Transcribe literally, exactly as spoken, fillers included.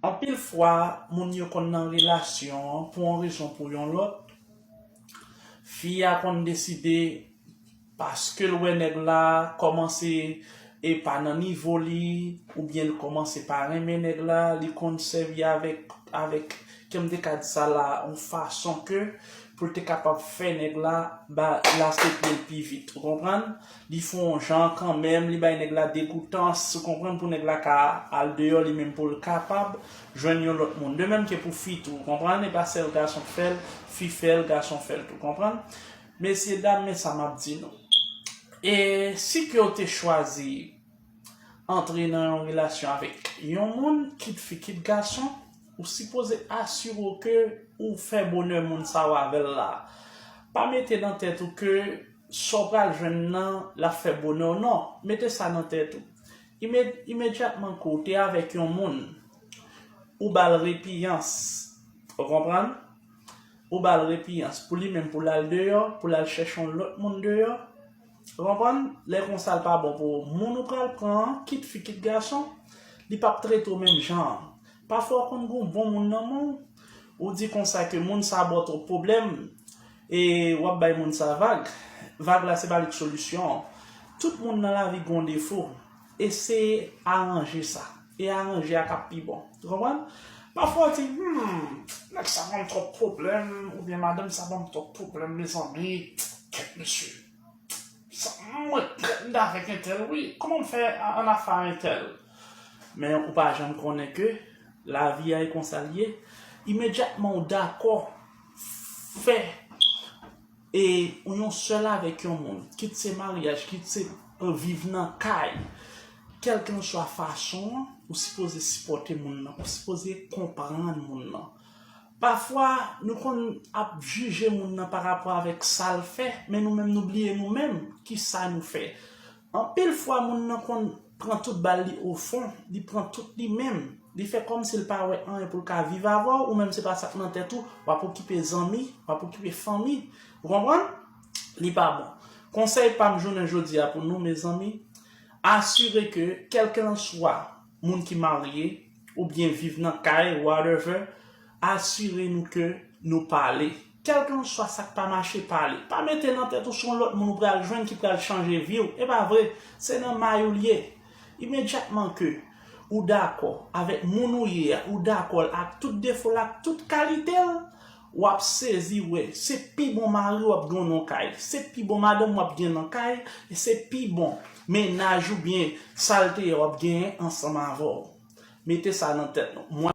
Anpil fwa, moun yo konn nan relasyon an pou yon rezon pou yon lòt. Fi a konn deside, paske l wè nèg la kòmanse e pa nan nivo li, oubyen l kòmanse pa renmen nèg la, li konn sèvi avèk, avèk, ke m te ka di sa la, yon fason ke pou l te kapab fè nèg la ba lase pye l pi vit. Ou konprann? Li fè yon jan kanmenm, li bay nèg la degoutans, ou konprann, pou nèg la ka al deyò li menm pou l kapab jwenn yon lòt moun. De menm ke pou fi tou, ou konprann? E pa sèl gason k fè l, fi fè l, gason fè l tou, konprann? Mesye dam, men sa m ap di nou. E si ke w te chwazi antre nan yon relasyon avèk yon moun, kit fi, kit gason, ou sipoze asire w ke ou fè bonè moun sa yo avè l la. Pa mete nan tèt ou ke sa w pral jwenn nan, l ap fè bonè w, non. Mete sa nan tèt ou. Ime-, imedyatman ke w te avèk yon moun, ou ba l repiyans. Ou konprann? Ou ba l repiyans pou li menm, pou l al deyò, pou l al chèche yon lòt moun deyò. Ou konprann? Lè konsa l pa bon pou ou. Moun ou pral pran an, kit fi, kit gason, li p ap trete w menm jan an. Pafwa w konn gen yon bon moun nan men w, ou di konsa ke moun sa ba w twòp pwoblèm, e w ap bay moun sa vag. Vag la se pa li k solisyon an. Tout moun nan lavi gen yon defo. Eseye aranje sa. E aranje a k ap pi bon. Ou konprann? Pafwa w di, hmm, nèg sa ban m twòp pwoblèm, oubyen madanm sa ban m twòp pwoblèm, mezanmi. Kèt mesye. Sa, mwen, m t avèk entèl, wi. Kòman m fè a-, annafè a entèl? Men ou pa janm konnen ke lavi a e konsa l ye. Imedyatman ou dakò fè e yon sèl avèk yon moun, kit se maryaj, kit se, euh, viv nan kay, kèlkanswa fason an, ou sipoze sipòte moun nan, ou sipoze konprann moun nan. Pafwa, nou konn ap jije moun nan pa rapò avèk sa l fè, men nou menm nou bliye nou menm, ki sa nou fè. Anpil fwa, moun nan konn pran tout bal li ofon, li pran tout li menm. Li fè kòmsi l pa wè anyen pou l ka viv avè w, ou menm se pa sa k nan tèt ou, w ap okipe zanmi, w ap okipe fanmi. Ou konprann? Li pa bon. Konsèy pa m jounen jodi a pou nou, mezanmi, asire ke, kèlkanswa moun ki marye, oubyen viv nan kay, whatever, asire nou ke nou pale. Kèlkanswa sa k pa mache, pale. Pa mete nan tèt ou se yon lòt moun ou pral jwenn ki pral chanje vi w. E pa vre, se nan may ou l ye. Imedyatman ke ou dakò avèk moun ou ye a, ou dakò l ak tout defo l, ak tout kalite l, w ap sezi wè se pi bon mari w ap gen nan kay, se pi bon madanm w ap gen nan kay, e se pi bon mennaj oubyen sa l te ye w ap genyen ansanm avè w. Mete sa nan tèt nou. Mwen